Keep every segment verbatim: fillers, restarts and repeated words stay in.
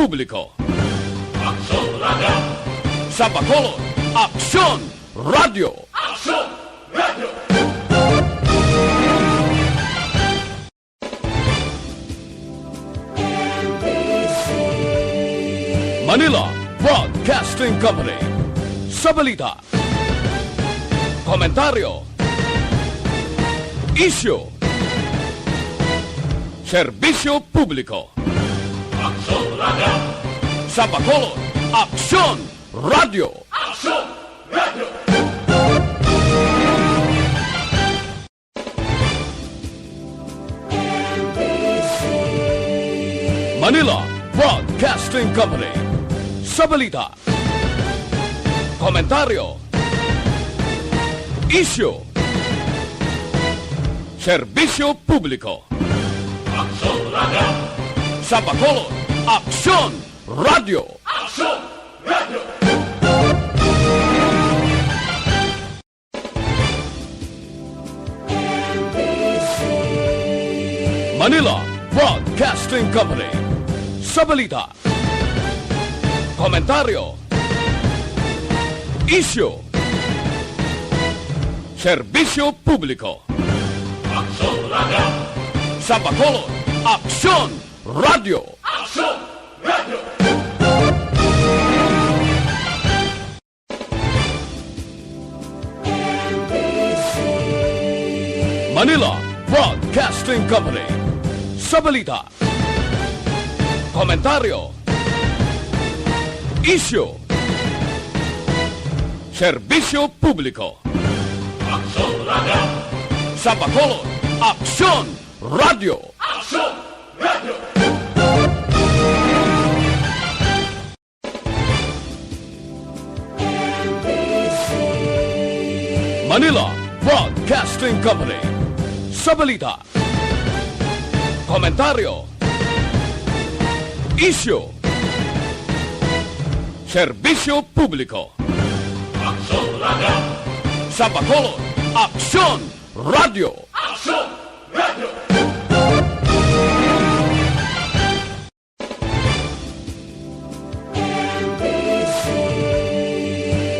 Publiko. Aksyon Radio! Sa Bacolod, Aksyon Radio! Aksyon Radio! Manila Broadcasting Company. Sa balita, komentaryo, isyu, serbisyo publiko. Aksyon Radio! Sa Bacolod, Aksyon Radio! Aksyon Radio! Manila Broadcasting Company. Sa balita, komentaryo, isyu, serbisyo publiko. Aksyon Radio! Sa Bacolod, Aksyon Radio! Aksyon Radio! Manila Broadcasting Company. Sa balita, komentaryo, isyu, serbisyo publiko. Aksyon Radio! Sa Bacolod, Aksyon Radio! Aksyon Radio! Manila Broadcasting Company. Sa balita, komentaryo, isyu, serbisyo publiko. Aksyon Radio! Sa Bacolod, Aksyon Radio! Aksyon Radio! Manila Broadcasting Company. Sa balita, komentaryo, isyu, serbisyo publiko. Aksyon Radio! Sa Bacolod, Aksyon Radio! Aksyon Radio!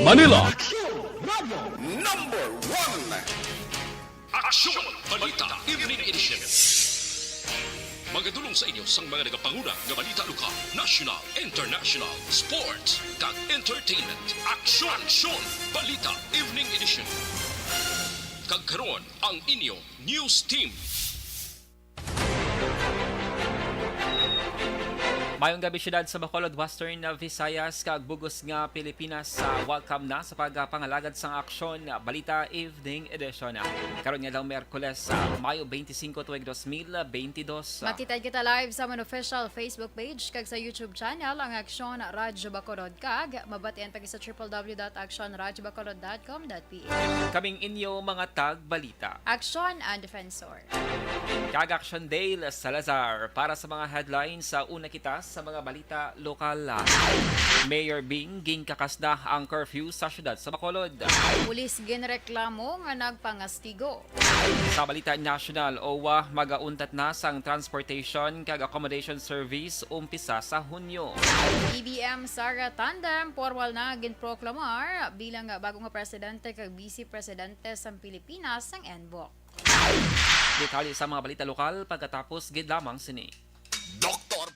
Manila. Aksyon Radio number one. Aksyon Balita Evening Edition. Magadulong sa inyo sang mga nagapanguna nga balita lokal, national, international, sports, kag entertainment. Aksyon, Aksyon Balita Evening Edition. Kag karon ang inyo news team. Mayong gabi, siyudad sa Bacolod, Western Visayas, kag bug-os nga Pilipinas. Ah, welcome na sa pagpangalagad sang Aksyon Balita Evening Edition. Karon nga adlaw, Miyerkules, ah, Mayo twenty-cinco, tuig dos mil twenty-two. Makita kita live sa amon official Facebook page kag sa YouTube channel, ang Aksyon Radyo Bacolod, kag mabatian pa sa triple W dot aksyon radyo bacolod dot com dot P H. Kaming inyo mga tagbalita. Aksyon and Defensor. Kag Aksyon Dale Salazar para sa mga headlines. Sa una kita sa mga balita lokal. Mayor Bing, ginkakas na ang curfew sa siyudad sa Bacolod. Pulis ginreklamo nga nagpangastigo. Sa balita national, OWWA magauntat na sang transportation kag accommodation service umpisa sa Hunyo. B B M Sara Tandem pormal na ginproklamar bilang bago nga presidente kag vice presidente sang Pilipinas sang N B O C. Detalye sa mga balita lokal pagkatapos gid lamang sini. Doktor.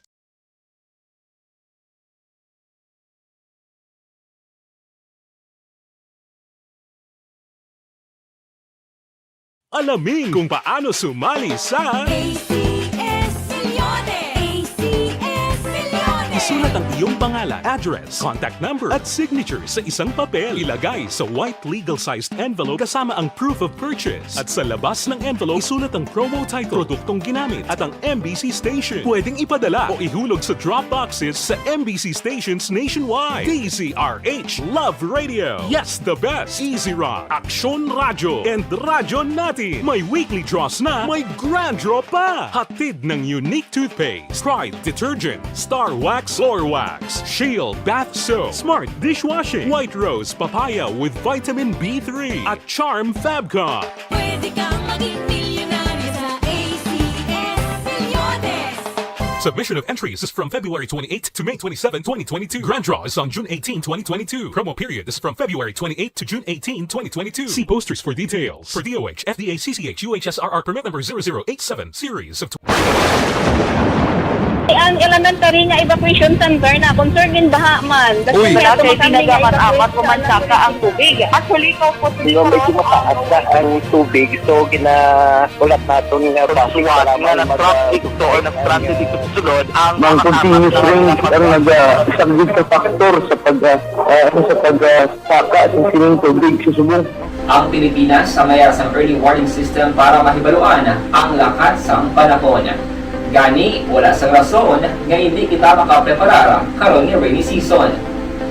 Alamin kung paano sumali sa A C S Millones! A C S Millones! Isulat ang iyong pangalan, address, contact number, at signature sa isang papel. Ilagay sa white legal-sized envelope kasama ang proof of purchase. At sa labas ng envelope, isulat ang promo title, produktong ginamit, at ang M B C station. Pwedeng ipadala o ihulog sa drop boxes sa M B C stations nationwide. D Z R H Love Radio. Yes, the best. Easy Rock, Aksyon Radyo, and Radyo Natin. May weekly draws na, may grand draw pa. Hatid ng Unique Toothpaste, Pride Detergent, Star Wax Floor Wax, Shield Bath Soap, Smart Dishwashing, White Rose Papaya with Vitamin B three, at Charm Fabcon. Pwede kang maging milyonaryo sa A C S Millones. Admission of entries is from February twenty-eighth to May twenty-seven, twenty twenty-two. Grand draw is on June eighteen, twenty twenty-two. Promo period is from February twenty-eighth to June eighteen, twenty twenty-two. See posters for details. For D O H, F D A, C C H, U H S R R permit number zero zero eight seven, series of Ang elementary nga evacuation center na concern in baha man. Uy. Wala kay ginagamit-amat ko man saka ang tubig. Actually, ikaw po, medyo mataas na ang tubig. So, gina-, ulat naton nga base nga para na mag-, na-stranded ito or na-stranded ito sa sulod ang mga continuous rain ang nag-, ah, isang big factor sa pag, ah, ah, sa pag, ah, saka sa sining tubig sa subong. Ang Pilipinas sa mayas ang early warning system para mahibaluan ang lakat sang panahon. Gani, wala sang rason nga hindi kita makapreparar karon nga rainy season.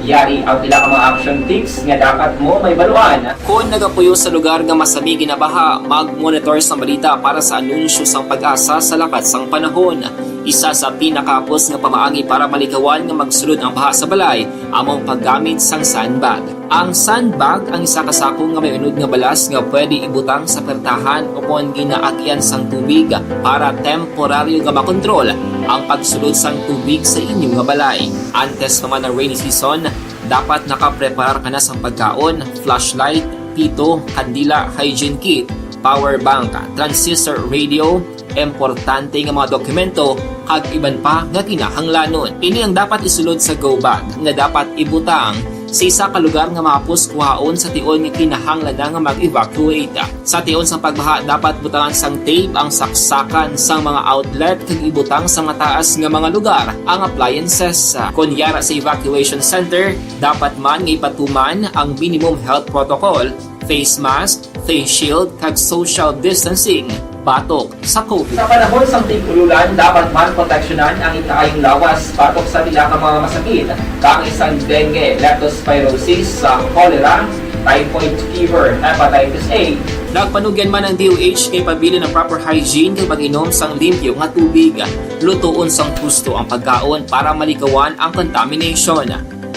Yari ang pila ka mga action tips nga dapat mo mahibaluan. Kon nagapuyo sa lugar nga masami ginabaha, mag-monitor sang balita para sa anunsyo sang PAGASA sa lakat sang panahon. Isa sa pinakahapos nga pamaagi para malikawan nga magsulod ang baha sa balay amo ang paggamit sang sandbag. Ang sandbag ang isa ka sako nga may unod nga balas nga pwede ibutang sa pertahan o kon ginaagian sang tubig para temporaryo nga makontrol ang pagsulod sang tubig sa inyo nga balay. Antes pa man ang rainy season, dapat nakapreparar ka na sang pagkaon, flashlight, pito, kandila, hygiene kit, power bank, transistor radio, importante nga mga dokumento, kag iban pa nga kinahanglanon. Ini ang dapat isulod sa go bag nga dapat ibutang sa isa ka lugar nga mahapos kuhaon sa tion nga kinahanglan na nga mag-evacuate. Sa tion sang pagbaha, dapat butangan sang tape ang saksakan sang mga outlet kag ibutang sa mataas nga mga lugar ang appliances. Kon yara sa evacuation center, dapat man nga ipatuman ang minimum health protocol, face mask, face shield, kag social distancing batok sa COVID. Sa panahon sang tig-ululan, dapat man proteksyonan ang ikaayong lawas batok sa pila ka mga masakit, kaangay sang dengue, leptospirosis, sa cholera, typhoid fever, hepatitis A. Nagpanugyan man ang D O H nga ipabilin ang proper hygiene kag pag-inom sang limpyo nga tubig. Lutoon sang husto ang pagkaon para malikawan ang contamination.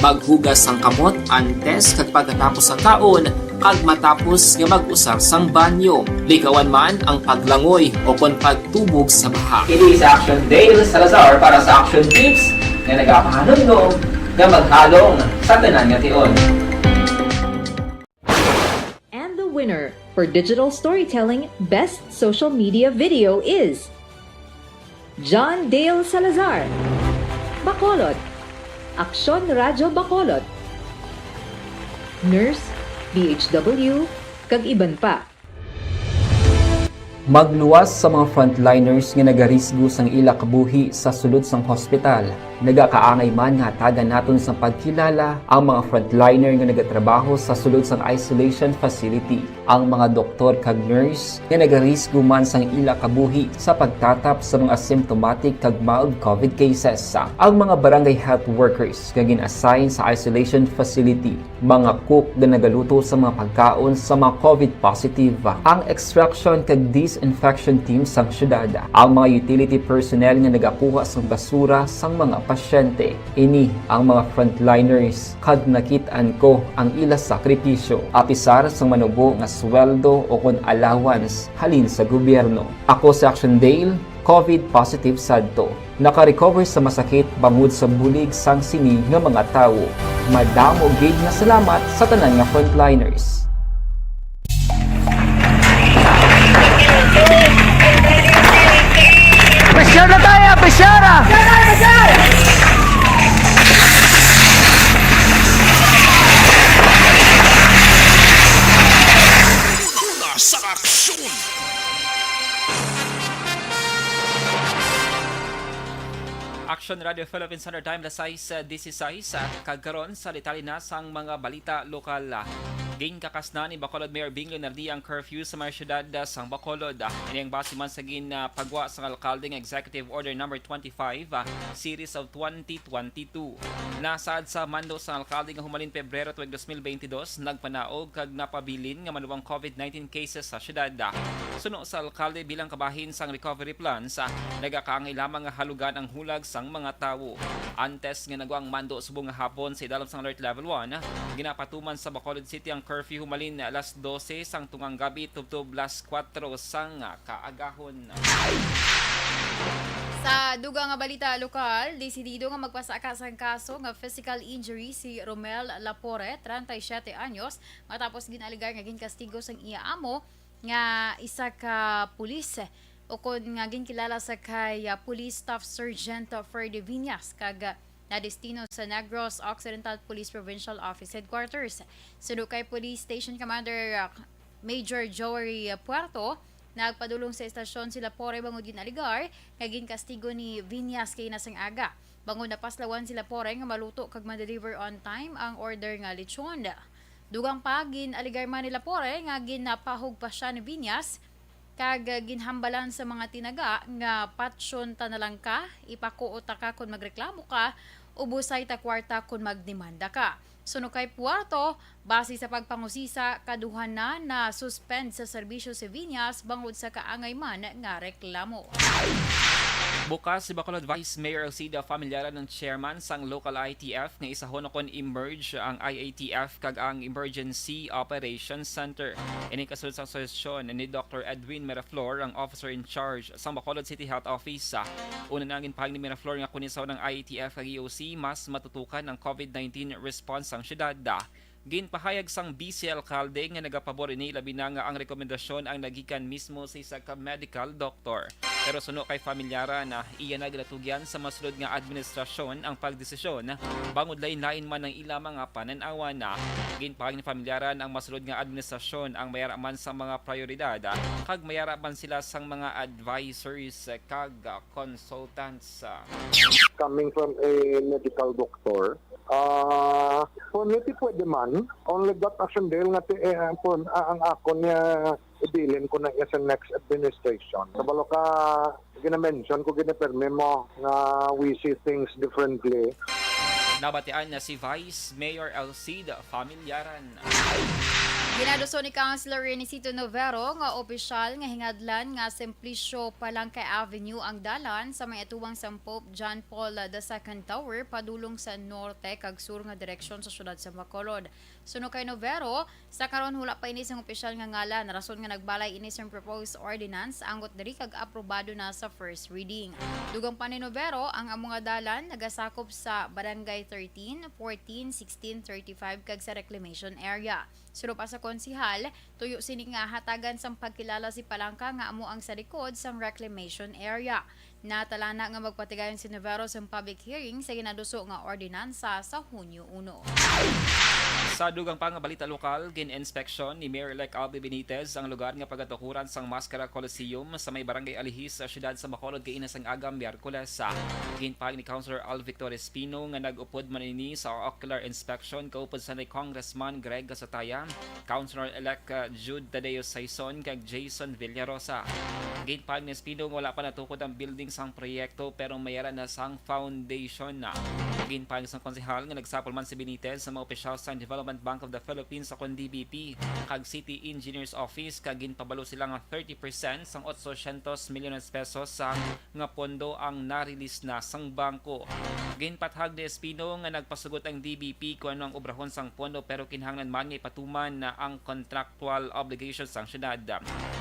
Maghugas sang kamot antes kag pagkatapos sang kaon, kag matapos nga mag-usar sang banyo. Likawan man ang paglangoy o kon pagtubog sa baha. Ini si Action Dale Salazar para sa Action Tips nga nagapahanumdom nga maghalong sa tanan nga tion. And the winner for Digital Storytelling Best Social Media Video is John Dale Salazar, Bacolod, Aksyon Radyo Bacolod, Nurse, D H W, kag iban pa. Magluwas sa mga frontliners nga nagarisgo sang ila kabuhi sa sulod sang hospital. Nagakaangay man nga hatagan naton sang pagkilala ang mga frontliner nga nagatrabaho sa sulod sang isolation facility. Ang mga doktor kag nurse nga nagarisgo man sang ila kabuhi sa pagtatap sa mga symptomatic kag mild COVID cases. Ang mga barangay health workers nga gin-assign sa isolation facility, mga cook nga nagaluto sa mga pagkaon sa mga COVID positive, ang extraction kag disinfection team sang syudad, ang mga utility personnel nga nagakuha sang basura sang mga pasyente. Ini ang mga frontliners kag nakit-an ko ang ila sakripisyo, apisar sang manubo nga sweldo o kon allowance halin sa gobyerno. Ako si Action Dale, COVID positive sadto. Naka-recover sa masakit bangod sa bulig sang sini nga mga tawo. Madamo gid nga salamat sa tanan nga frontliners. Pressure na tayo! Pressure! Una sa aksyon! Action Radio Philippines Standard Time, alas sais dieciséis, ah, kag karon sa detalye na sang mga balita lokal. Ah, ginkakasnan ni Bacolod Mayor Bing Leonardia ang curfew sa mga syudad, ah, sang Bacolod. Ah, ini ang base man sa gin, ah, pagwa sang alkalde nga Executive Order Number twenty-five, ah, Series of twenty twenty-two. Nasaad sa mando sang alkalde nga humalin Pebrero tuig dos mil beintidos, nagpanaog kag napabilin nga maluwang COVID nineteen cases sa syudad. Suno sa alkalde, bilang kabahin sang recovery plans, nagakaangay lamang nga halugan ang hulag sang mga tawo. Antes nga nagwa ang mando subong nga hapon sa idalom sang Alert Level one, ginapatuman sa Bacolod City ang curfew humalin alas dose sang tungang gabi tubtob alas kuwatro sang kaagahon. Sa dugang nga balita lokal, desidido nga magpasaka sang kaso nga physical injury si Romel Lapore, treinta y siete anyos, matapos gin-alegar nga ginkastigo sang iya amo nga isa ka pulis, ukon nga ginkilala sa kay, ah, Police Staff Sergeant Ferdy Viñas, kag, ah, nadestino sa Negros Occidental Police Provincial Office Headquarters. Suno kay Police Station Commander, ah, Major Jory Puerto, nagpadulong sa estasyon si Lapore bangod gin-alegar nga ginkastigo ni Viñas kay nasang aga, bangod napaslawan si Lapore nga maluto kag ma-deliver on time ang order nga lechon. Dugang pa, gin-alegar man ni Lapore nga ginapahog pa sia ni Viñas kag ginhambalan sa mga tinaga nga, "Patyon ta na lang ka, ipakuot ta ka kon magreklamo ka, ubosay ta kwarta kon magdemanda ka." Suno kay Puerto, base sa pagpangusisa, kaduha na na-suspend sa serbisyo si Viñas bangod sa kaangay man nga reklamo. Bukas si Bacolod Vice Mayor Alcida Familiaran ng chairman sang local I A T F nga isahon kon i-merge ang I A T F kag ang Emergency Operations Center. Ini kasunod sang suhestyon ni Doctor Edwin Miraflor, ang officer in charge sang Bacolod City Health Office. Una na, ginpahayag ni Miraflor nga kon isahon ang I A T F kag E O C, mas matutukan ang COVID nineteen response sang syudad. Ginpahayag sang vice alkalde nga nagapabor ini, labi na nga ang rekomendasyon ang nagikan mismo sa isa ka medical doctor. Pero suno kay Familiaran, iya na ginatugyan sa masulod nga administrasyon ang pagdesisyon, bangod lain-lain man ang ila mga panan-awan. Ginpahayag ni Familiaran ang masulod nga administrasyon ang mayara man sa mga prioridad, kag mayara man sila sang mga advisors kag consultants. Coming from a medical doctor, ah, for me, ti pwede man. Only that action dahil nga ti, eh, for, ah, ang akon nga ibilin ko na iya sa next administration. Kabalo ka, gina-mention ko, ginapermi mo nga we see things differently. Nabatian na si Vice Mayor Alcida Familiaran. Ginaduso ni Councilor Renisito Novero nga opisyal nga hingadlan nga Simplicio Palanca Avenue ang dalan sa may atubang sang Pope John Paul the Second Tower padulong sa norte kag sur nga direksyon sa siyudad sa Bacolod. Suno kay Novero, sa karon wala pa ini sang opisyal nga ngalan, rason nga nagbalay ini sang proposed ordinance, angot diri kag aprobado na sa first reading. Dugang pa ni Novero, ang amo nga dalan nagasakop sa Barangay thirteen, fourteen, sixteen, thirty-five kag sa reclamation area. Suno pa sa konsehal, tuyo sini nga hatagan sang pagkilala si Palangka nga amo ang sa likod sang reclamation area. Natalana nga magpatigayon si Novero sang public hearing sa ginaduso nga ordinansa sa Hunyo uno. Sa dugang pa nga balita lokal, gin-inspeksyon ni Mayor-elect Albi Benitez ang lugar nga pagatukuran sang Mascara Coliseum sa may Barangay Alihis sa siyudad sa Bacolod kaina sang aga, Miyerkules. Ginpahayag ni Councilor Alvictor Espino nga nag-upod man ini sa ocular inspection kaupod sa ni Congressman Greg Gasataya, Councilor-elect, uh, Jude Tadeo Saison kag Jason Villarosa. Ginpahayag ni Espino nga wala pa natukod ang building sang proyekto pero mayara na sang foundation na. Ginpahayag sang konsehal nga nagsapol man si Benitez sa mga opisyal sang Development Bank of the Philippines, ukon D B P, kag City Engineers Office, kag ginpabalo sila nga thirty percent sang otso syentos milyones pesos sa nga pondo ang na-release na sang bangko. Ginpahayag ni Espino nga nagpasugot ang D B P kung ano ang obrahon sang pondo, pero kinahanglan man nga ipatuman na ang contractual obligations sang syudad.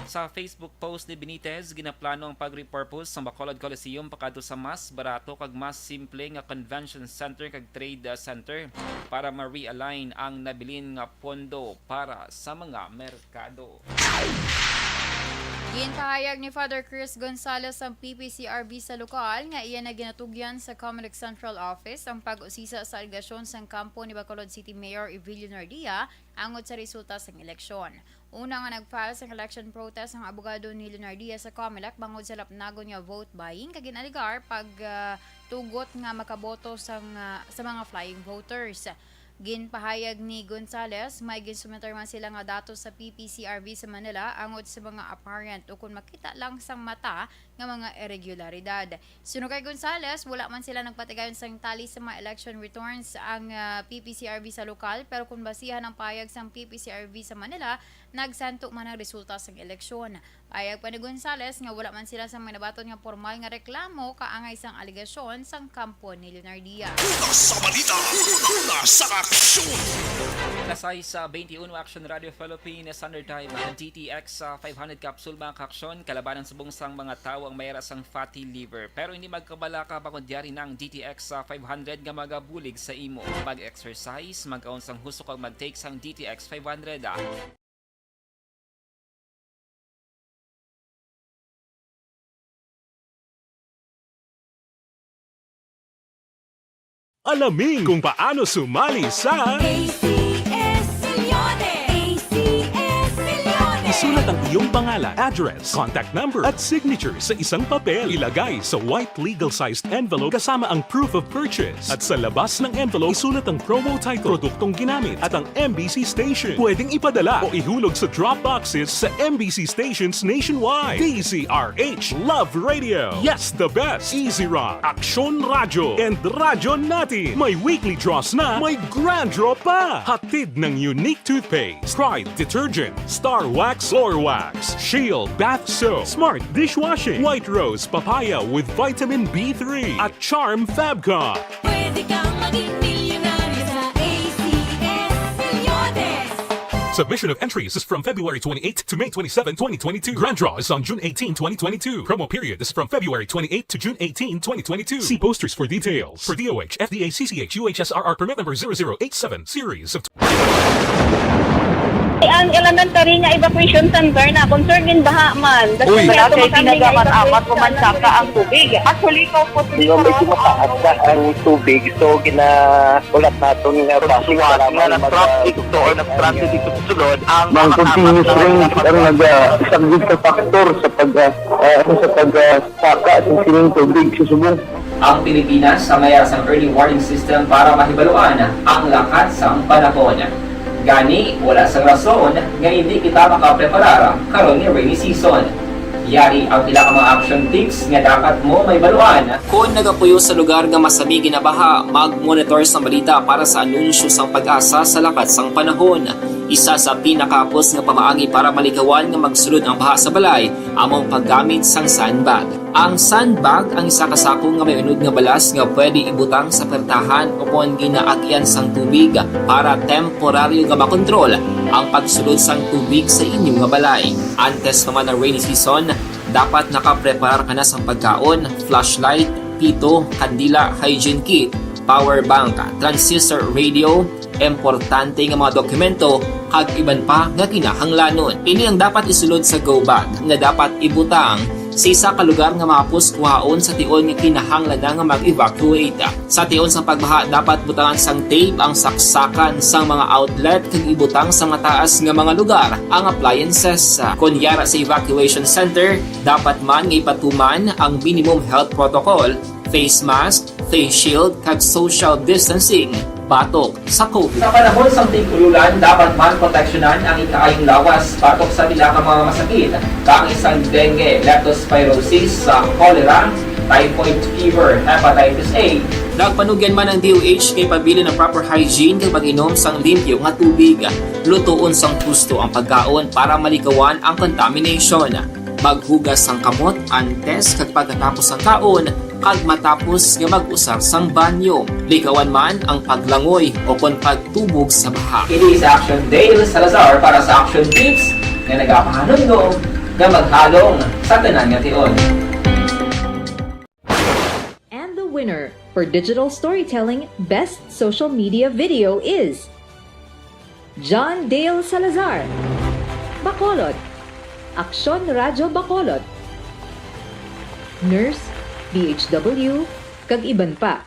Sa Facebook post ni Benitez, ginaplano ang pag-repurpose sang Bacolod Coliseum pakadto sa mas barato kag mas simple nga convention center kag trade, uh, center para ma-realign ang nabilin nga pondo para sa mga merkado. Ginpahayag ni Father Chris Gonzalez sang P P C R V sa lokal nga iya na ginatugyan sa Comelec Central Office ang pag-usisa sa alegasyon sang kampo ni Bacolod City Mayor Evelio Nardia angot sa resulta sang eleksyon. Una nga nag-file sang election protest ang abogado ni Leonardia sa Comelec bangod sa lapnagon nga vote buying kag gin-alegar pag, ah, tugot nga makaboto sang, ah, sa mga flying voters. Ginpahayag ni Gonzalez, may ginsumiter man sila nga datos sa P P C R V sa Manila angot sa mga apparent o kon makita lang sang mata nga mga irregularidad. Suno kay Gonzalez, wala man sila nagpatigayon sang tally sa mga election returns ang, ah, P P C R V sa lokal, pero kung basihan ang pahayag sang P P C R V sa Manila, nagsento man ang resulta sang eleksyon. Pahayag pa ni Gonzalez nga wala man sila sang may nabaton nga pormal nga reklamo kaangay sang alegasyon sang kampo ni Leonardia. Una sa balita, una sa aksyon. Kasay sa twenty-one Action Radio Philippines, Standard Time, ang D T X sa five hundred capsule, mga kaaksyon, kalabanan subong sang mga tawo ang may ara sang fatty liver. Pero hindi magkabalaka, bangod yari na ang D T X sa five hundred nga magabulig sa imo. Mag-exercise, magkaon sang husto kag mag-take sang D T X five hundred, ah. Alamin kung paano sumali sa A C S Milyones! A C S Milyones! Isulat ang iyong pangalan, address, contact number, at signature sa isang papel. Ilagay sa white legal-sized envelope kasama ang proof of purchase. At sa labas ng envelope, isulat ang promo title, produktong ginamit, at ang M B C station. Pwedeng ipadala o ihulog sa drop boxes sa M B C stations nationwide. D Z R H Love Radio. Yes, the best. Easy Rock, Aksyon Radyo, and Radyo Natin. May weekly draws na, may grand draw pa. Hatid ng Unique Toothpaste, Pride Detergent, Star Wax Floor Wax, Shield Bath Soap, Smart Dishwashing, White Rose Papaya with Vitamin B three, at Charm Fabcon. Pwede kang maging milyonaryo sa A C S Milyones. Submission of entries is from February twenty-eight to May twenty-seven, twenty twenty-two. Grand draw is on June eighteen, twenty twenty-two. Promo period is from February twenty-eight to June eighteen, twenty twenty-two. See posters for details. For D O H, F D A, C C H, U H S R R permit number zero zero eight seven, series of Ang elementary nga evacuation center na concern gin baha man. Uy. Wala kay tinaga man amat ko man saka ang tubig. Actually, ko po Di ba medyo mataas na ang tubig, so ginaulat naton nga basi Suwat nga nag-traffic to or nag-transit dito sa sulod ang Mang continuous rain ang nagasaglit sa factor sa pag, ah, ah, sa pag, ah, saka sa sining tubig sa subong. Ang Pilipinas ang may sang early warning system para mahibaluan ang lakat sang panahon. Gani, wala sang rason nga hindi kita makapreparar karon nga rainy season. Yari ang pila ka mga action tips nga dapat mo mahibaluan. Kon nagapuyo sa lugar nga masami ginabaha, mag-monitor sang balita para sa anunsyo sang PAGASA sa lakat sang panahon. Isa sa pinakahapos nga pamaagi para malikawan nga magsulod ang baha sa balay amo ang paggamit sang sandbag. Ang sandbag ang isa ka sako nga may unod nga balas nga pwede ibutang sa pertahan ukon ginaagian sang tubig para temporaryo nga makontrol ang pagsulod sang tubig sa inyo nga balay. Antes pa man ang rainy season, dapat nakapreparar ka na sang pagkaon, flashlight, pito, kandila, hygiene kit, power bank, transistor radio, importante nga mga dokumento, kag iban pa nga kinahanglanon. Ini ang dapat isulod sa go bag nga dapat ibutang sa isa ka lugar nga mahapos kuhaon sa tion nga kinahanglan na nga mag-evacuate. Sa tion sang pagbaha, dapat butangan sang tape ang saksakan sang mga outlet kag ibutang sa mataas nga mga lugar ang appliances. Kon yara sa evacuation center, dapat man nga ipatuman ang minimum health protocol, face mask, face shield, kag social distancing batok sa COVID. Sa panahon sang tig-ululan, dapat man proteksyonan ang ikaayong lawas batok sa pila ka mga masakit, kaangay sang dengue, leptospirosis, sa cholera, typhoid fever, hepatitis A. Nagpanugyan man ang D O H kay pabilin ang proper hygiene kag pag-inom sang limpyo nga tubig. Lutoon sang husto ang pagkaon para malikawan ang contamination. Maghugas sang kamot antes kag pagkatapos sang kaon, kag matapos nga mag-usar sang banyo. Likawan man ang paglangoy o kon pagtubog sa baha. Ini si Action Dale Salazar para sa Action Tips nga nagapahanumdom nga maghalong sa tanan nga tion. And the winner for digital storytelling best social media video is John Dale Salazar, Bacolod, Aksyon Radyo Bacolod, nurse, D H W, kag iban pa.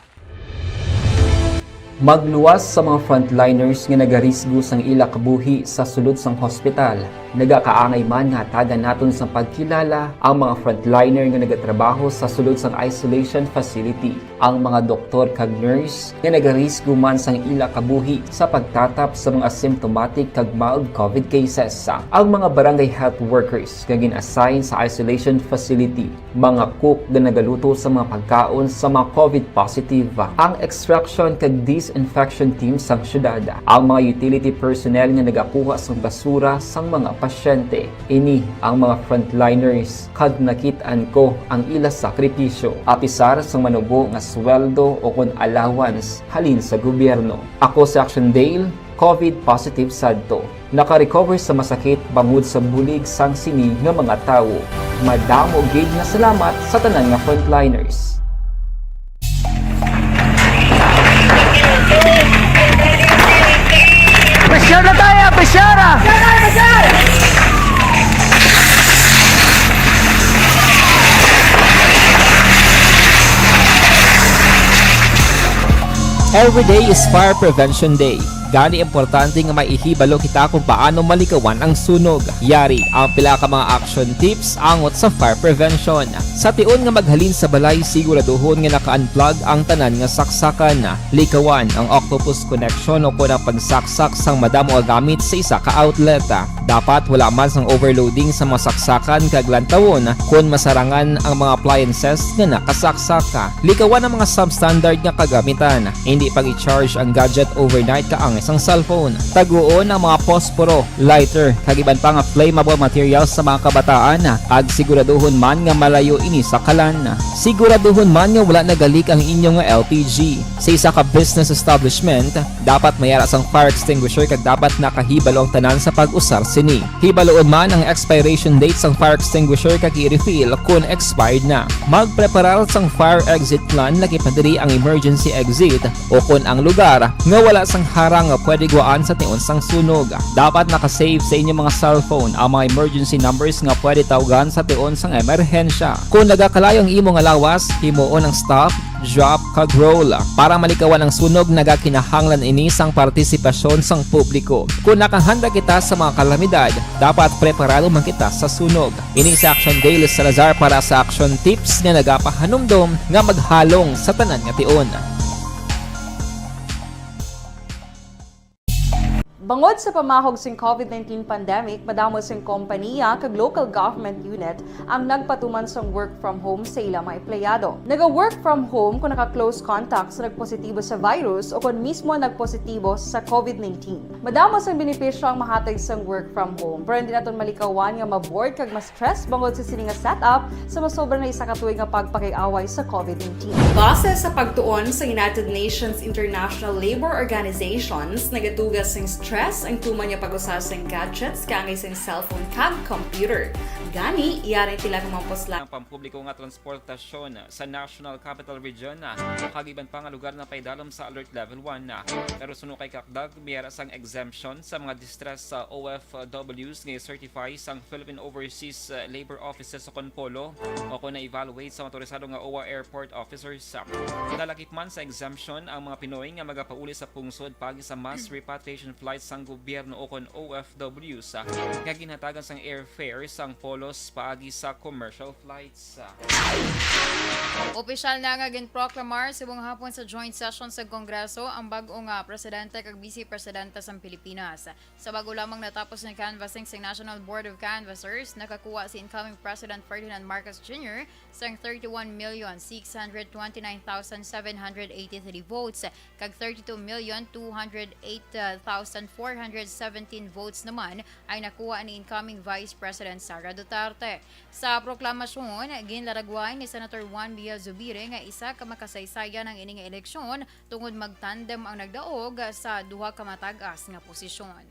Magluwas sa mga frontliners nga nagarisgo sang ila kabuhi sa sulod sang hospital. Nagakaangay man nga hatagan naton sang pagkilala ang mga frontliner nga nagatrabaho sa sulod sang isolation facility, ang mga doktor kag nurse nga nagarisgo man sang ila kabuhi sa pagtatap sa mga asymptomatic kag mild COVID cases, ang mga barangay health workers nga gin-assign sa isolation facility, mga cook nga nagaluto sa mga pagkaon sa mga COVID positive, ang extraction kag disinfection team sang syudad, ang mga utility personnel nga nagakuha sang basura sang mga pasyente. Ini ang mga frontliners kag nakit-an ko ang ila sakripisyo, apisar sang manubo nga sweldo o kon allowance halin sa gobyerno. Ako si Action Dale, COVID positive sadto. Naka-recover sa masakit bangod sa bulig sang sini nga mga tawo. Madamo gid nga salamat sa tanan nga frontliners. Pressure na tayo! Pressure! Every day is Fire Prevention Day. Gani, importante nga may ihibalo kita kung paano malikawan ang sunog. Yari ang pila ka mga action tips angot sa fire prevention. Sa tion nga maghalin sa balay, siguraduhon nga naka-unplug ang tanan nga saksakan. Likawan ang octopus connection o kon ang pagsaksak sang madamo nga gamit sa isa ka outlet. Dapat wala man sang overloading sa mga saksakan kag lantawon kon masarangan ang mga appliances nga nakasaksak. Likawan ang mga substandard nga kagamitan. Hindi pag-i-charge ang gadget overnight kaangay sang cellphone. Taguon ang mga posporo, lighter, kag iban pa nga flammable materials sa mga kabataan, kag siguraduhon man nga malayo ini sa kalan. Siguraduhon man nga wala nagalik ang inyo nga L P G. Sa isa ka business establishment, dapat may ara sang fire extinguisher kag dapat nakahibalo ang tanan sa pag-usar sini. Hibaloon man ang expiration date sang fire extinguisher kag i-refill kon expired na. Magpreparar sang fire exit plan, lakip na diri ang emergency exit o kon ang lugar nga wala sang harang nga pwede guwaan sa tion sang sunog. Dapat naka-save sa inyo mga cellphone ang mga emergency numbers nga pwede tawgan sa tion sang emerhensya. Kon nagakalayo ang imo nga lawas, himuon ang stop, drop, kag roll. Para malikawan ang sunog, nagakinahanglan ini sang partisipasyon sang publiko. Kon nakahanda kita sa mga kalamidad, dapat preparado man kita sa sunog. Ini si Action Dale Salazar para sa Action Tips nga nagapahanumdom nga maghalong sa tanan nga tion. Bangod sa pamahog sing COVID nineteen pandemic, madamo sing kompaniya kag local government unit ang nagpatuman sang work from home sa ila mga empleyado. Naga-work from home kon naka-close contact sa nagpositibo sa virus o kon mismo nagpositibo sa COVID nineteen. Madamo sang benepisyo ang mahatag sang work from home, pero hindi naton malikawan nga ma-bored kag ma-stress bangod sa sini nga setup sa masobra na isa ka tuig nga pagpakig-away sa COVID nineteen. Base sa pagtuon sa United Nations International Labour Organizations, nagaduga sing stress ang tuman nga pag-usa sing gadgets kaangay sing cellphone kag computer. Gani, yari ang pila ka mga puslan. Ang pampubliko nga transportasyon sa National Capital Region, kag iban pa nga lugar na paidalom sa Alert Level one. Pero suno kay Kakdag, may ara sang exemption sa mga distress sa O F Ws nga i-certify sang Philippine Overseas, uh, Labor Offices o kon POLO, o kon na-evaluate sa motorisado nga O W A airport officers. Nalakip man sa exemption ang mga Pinoy nga magapauli sa pungsod paagi sa mass repatriation flights sang gobyerno o kon O F Ws, uh, nga ginhatagan sang airfare sang POLOs paagi sa commercial flights. Opisyal na nga ginproklamar subong hapon sa joint session sa Kongreso ang bag-o nga presidente kag vice presidente sang Pilipinas. Sa bag-o lamang natapos nga canvassing sa National Board of Canvassers, nakakuha si incoming President Ferdinand Marcos Junior sang thirty-one million six hundred twenty-nine thousand seven hundred eighty-three votes, kag thirty-two million two hundred eight thousand four hundred seventeen votes naman ay nakuha ni incoming Vice President Sara Duterte. Sa proklamasyon, ginlaragway ni Senator Juan Villa Zubiri nga isa ka makasaysayan ang ini nga eleksyon tungod magtandem ang nagdaog sa duha ka matag-as nga posisyon.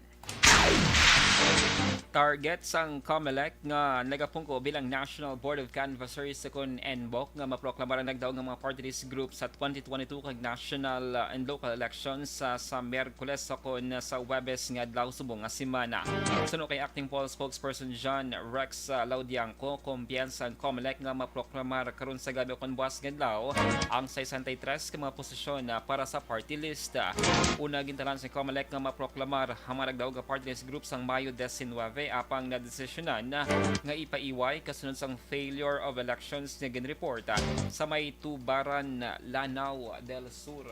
Target sang Comelec nga nagapungko bilang National Board of Canvassers, kon NBOC, nga maproklamar ang nagdaog nga mga party list group sa twenty twenty-two kag national, uh, and local elections sa, sa Miyerkules kon sa Huwebes nga adlaw subong nga semana. Suno kay Acting Poll Spokesperson John Rex, uh, Laudianco, kumpiyansa ang Comelec nga maproklamar karon sa gab-i kon buwas nga adlaw ang sesenta y tres ka mga posisyon, uh, para sa party list. Una, gintalaan sa Comelec nga maproklamar ang mga nagdaog nga party list group sang Mayo diecinuebe, apang nadesisyonan nga ipaiway kasunod sang failure of elections nga ginreport sa may Tubaran, Lanao del Sur.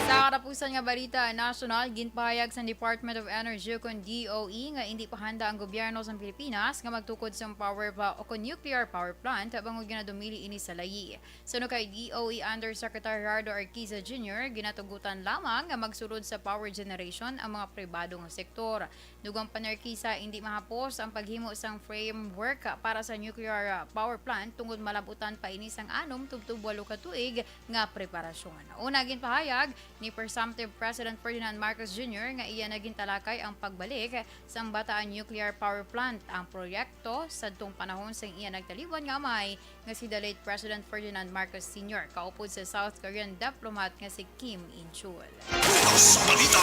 Sa katapusan nga balita nasyonal, ginpahayag sa Department of Energy o kon D O E nga indi pa handa ang gobyerno sa Pilipinas nga magtukod sa power pa o kon nuclear power plant bangod nga nadumili ini sa layi. Suno kay D O E Undersecretary Gerardo Arquiza Junior, ginatugutan lamang nga magsulod sa power generation ang mga pribado nga sektor. Dugang pa ni Arquiza, indi mahapos ang paghimo sang framework para sa nuclear, ah, power plant tungod malab-utan pa ini sang anom tubtob walo ka tuig nga preparasyon. Una, ginpahayag ni First Presumptive President Ferdinand Marcos Junior nga iya na gintalakay ang pagbalik sang Bataan Nuclear Power Plant, ang proyekto sadtong panahon sang iya nagtaliwan nga amay nga si the late President Ferdinand Marcos Senior kaupod sa South Korean diplomat nga si Kim In-chul. Una sa balita,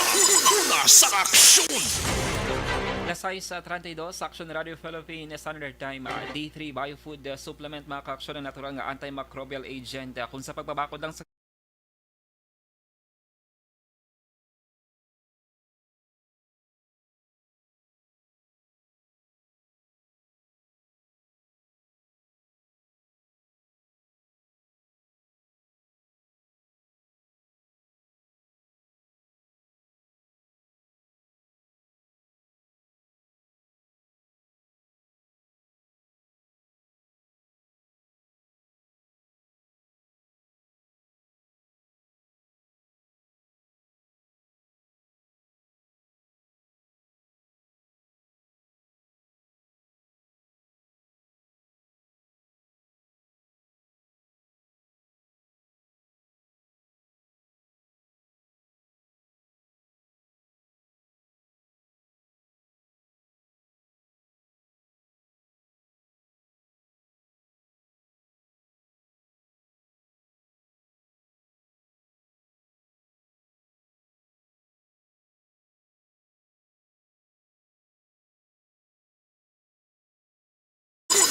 una sa aksyon. Alas sais treinta y dos, Aksyon Radio Philippines, Standard Time, ah, D three Biofood, ah, Supplement, mga kaaksyon, ang natural nga antimicrobial agent, ah, kung sa pagpabakod lang sa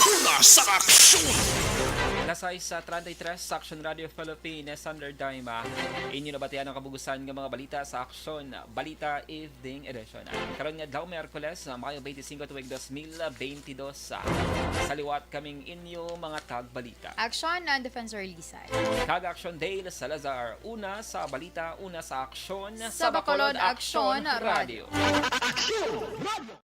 Una sa aksyon. Alas sais treinta y tres, sa Aksyon Radio Philippines, Sander Daima. Inyo nabatian ang kabugusan nga mga balita sa Aksyon Balita Evening Edition. Karon nga adlaw, Miyerkules, Mayo twenty-five, tuig dos mil twenty-two. Sa liwat kaming inyo mga tagbalita. Aksyon and Defensor Lisay. Kag Aksyon Dale Salazar. Una sa balita, una sa aksyon. Sa Bacolod, Aksyon Radio. Aksyon Radio.